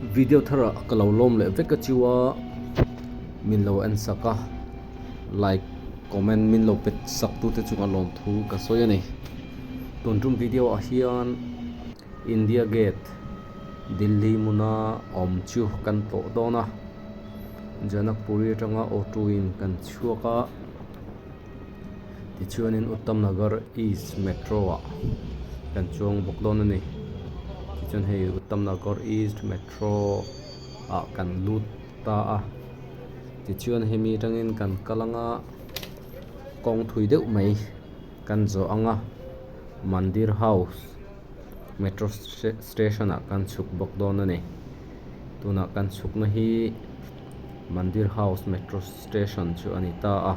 Video tharah ka lo lawm leh vek a chiu a, min lo en sak a, like comment min lo pet sak tute chungah lawmthu ka sawi a ni. Tun tum video ah hian India Gate Delhi hmuna awm chu kan tlawh dawn a, Janakpuri atanga auto in kan chhuak a. Tichuanin Uttam Nagar East Metro ah kan chuang bawk dawn a ni. Tichuan hei Uttam Nagar East Metro ah kan lut ta a. Tichuan hemi atangin kan kal anga kawng thui deuh mai kan zawh anga Mandir House Metro Station ah kan chhuk bawk dawn a ni. Tunah kan chhukna hi Mandir House Metro Station chu a ni ta a,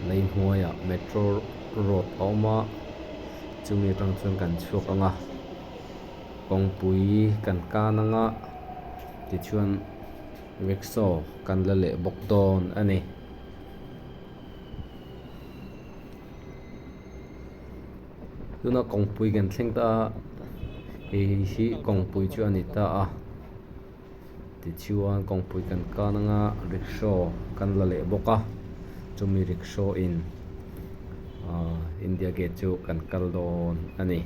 lei hnuaiah Metro road a awm a, chumi atang chuan kan chhuak ang a, kawngpui kan kan ang a, tichuan rickshaw kan la leh bawk dawn a ni. Tuna kawngpui kan thleng ta a, hei hi kawngpui chu a ni ta a. Tichuan kawngpui kan kan anga rickshaw kan la leh bawk a, chumi rickshaw in ahh India gate chu kan kal dawn a ni.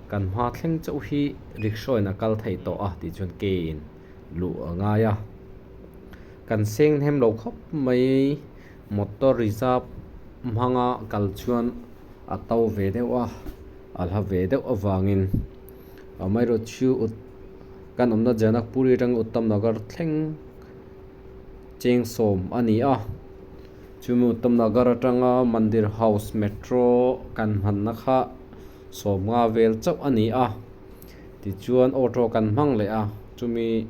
Kan hma thleng chauh hi rickshaw in a kal thei tawh a tihchuan ke in luh a ngai a, kan seng hnem lo khawp mai motor reserve hmanga kal chuan a to ve deuh a, a hla ve deuh avangin. Amaherawhchu ut kan awmna Janakpuri atanga Uttam Nagar thleng cheng sawm a ni a, chumi Uttam Nagar atanga Mandir House Metro kan hmanna kha sawm nga vel chauh a ni a, tichuan auto kan hmang leh a, chumi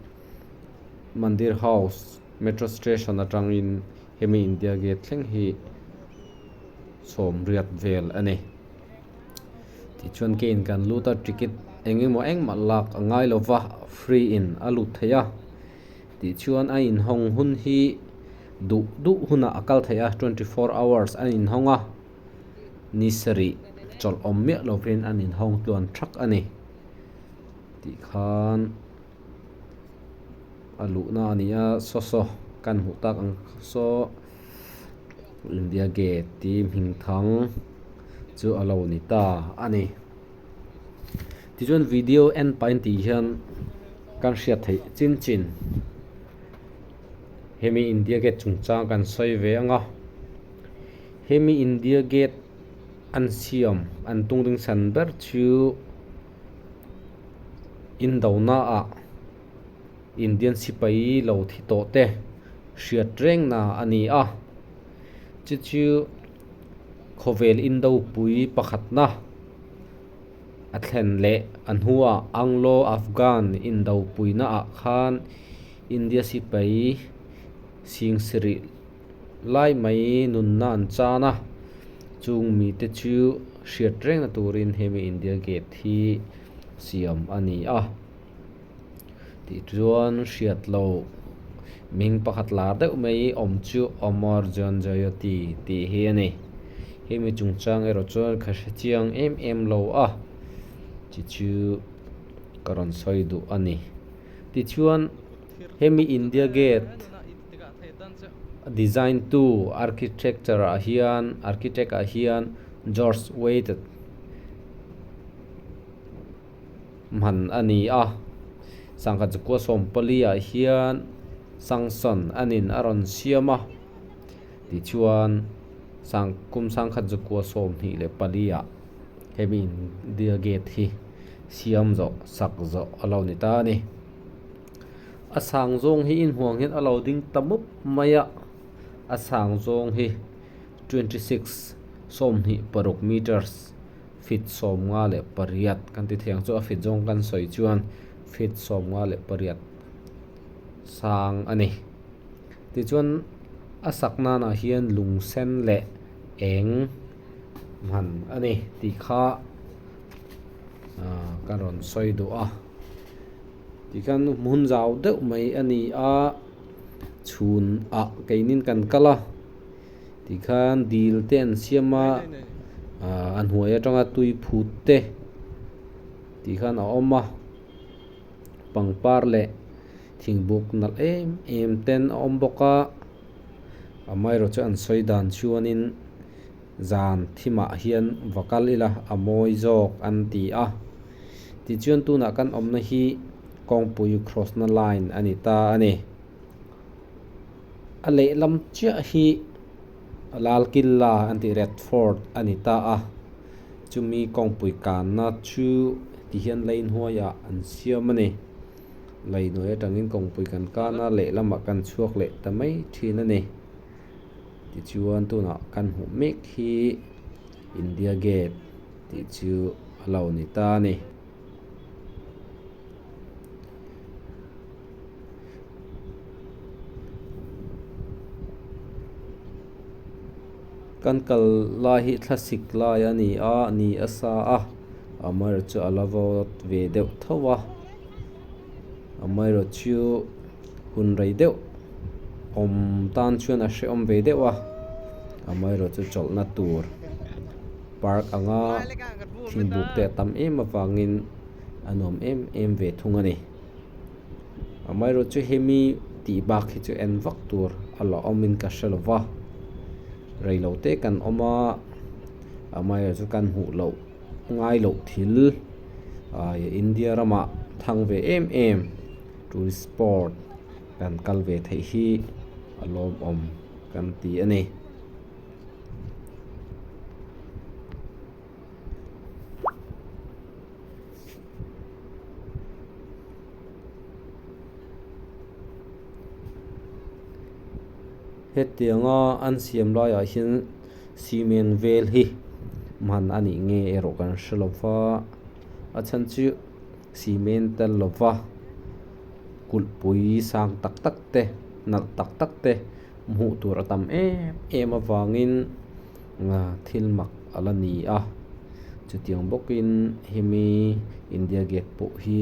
Mandir House Metro Station atangin hemi India Gate thleng hi sawm riat vel a ni. Tichuan ke in kan lut a ticket eng emaw engmah lak a ngai lo va free in a lut thei a tichuan a inhawng hun hi duh duh hunah a kal thei a 24 hours an inhawng a ni sarih chawlh awm miah lovin an inhawng tluan thak a ni tih khan a luhna a ni a saw saw kan hmuh tak ang saw. India Gate tih hming thang chu a lo ni ta a ni. Tichuan video en pahin tih hian kan hriat theih chin chin hemi India Gate chungchang kan sawi ve ang a, hemi India Gate an siam an tung ding chhan ber chu indona ah Indian sipai lo thi tawh te hriat rengna a ni a, chu chu khawvel indopui pakhatna a thlen leh a hnuah Anglo-Afghan indopuina ah khan India sipai sing sarih lai mai nunna an chan a, chung mite chu hriat rengna turin hemi India Gate hi siam a ni a. Tichuan hriat loh hming pakhat lar deuh mai awm chu Amar Jan Jayoti tih hi a ni. Hemi chungchang erawh chuan ka hre chiang em em lo a, chi chu ka rawn sawi duh a ni. Tichuan hemi India Gate design tu architecture ah hian architect ah hian George Waite hman a ni a, sangha chukua sawmpali ah hian sanction a nin a rawn siam a, tichuan sang kum sangkhat chukua 24 ah hemi India Gate hi siam zawh sak zawh a lo ni ta a ni. A sang zawng hi inhuang hian a lo ding ta mup mai a, a sang zawng hi 26 26 meters. Feet 58 kan ti thei ang chu a feet zawng kan sawi chuan feet 58 sang a ni. Tichuan a sak nanah hian lung sen leh eng hman a ni tih kha ah ka rawn sawi duh a. Tikhan hmun zau deuh mai a ni a, chhun ah keinin kan kal a. Tikhan dil te an siam a, ahh a hnuai atanga tui phut te Ti khan a awm a pangpar leh thingbuk nalh em em ten a awm bawk a amaherawh chu an sawi dan chuanin zan thimah hian va kal ila a mawi zawk an ti a tichuan tunah kan awmna hi kawngpui cross na line a ni ta a ni a lehlam chiah hi Lal Killa an tih Red Fort a ni ta a. Chumi kawngpui kanna chu ti hian lei hnuaiah an siam a ni. Lei hnuai atangin kawngpui kan kan a, lehlamah kan chhuak leh ta mai thin a ni. Tichuan tunah kan hmuh mek hi India Gate tih chu a lo ni ta a ni. Kan kal lai hi thlasik lai a ni a, ni a sa a, amaherawh chu a la vawt ve deuh tho a, amaherawh chu hun rei deuh awm tan chuan a hrehawm ve deuh a, amaherawh chu chawlhna tur park anga thingbuk te a tam em avangin a nuam em em ve thung a ni. Amaherawh chu hemi tih bak hi chu en vak tur a la awmin ka hre lo va, reilo te kan awm a, amaherawh chu kan hmuh loh ngai loh thil aih India ramah thang ve em em tourist spot kan kal ve theih hi a lawmawm kan ti a ni. Hetianga an siam laiah hian cement vel hi hman a nih nge erawh kan hre lo va a chhan chu cement tel lo va kulhpui sang tak tak te nalh tak tak te hmuh tur a tam em em avangin thil mak a la ni a chutiang bawkin hemi India gate pawh hi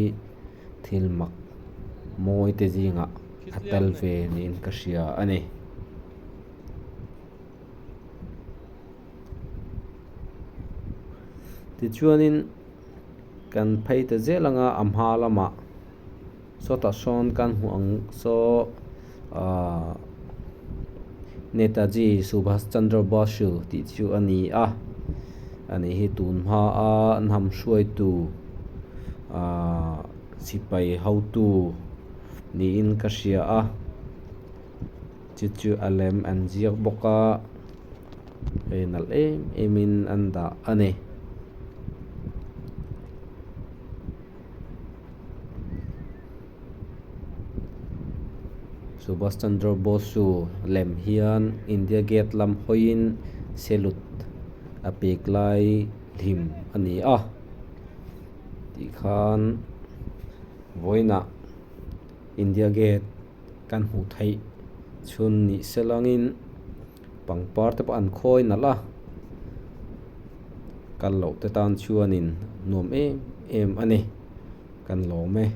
thil mak mawi te zingah a tel ve niin ka hria a ni. Tichuanin kan phei ta zel anga a hma lamah sawtah sawn kan hmuh ang saw ahh Netaji Subhas Chandra Basu tih chu a ni a ani hi tun hmaa hnam hruaitu ahh sipai hotu niin ka hria a chu chu a lem an ziak bawk a hei nalh em em in an dah a ni. Subhas Chandra Bosu lem hian India Gate lam hawiin salute a pek lai hlim a ni a tih khan vawiinah India Gate kan hmuh theih chhun ni se langin pangpar te pawh an khawi nalh a kal loh te tan chuanin nuam em em a ni kan lawm e.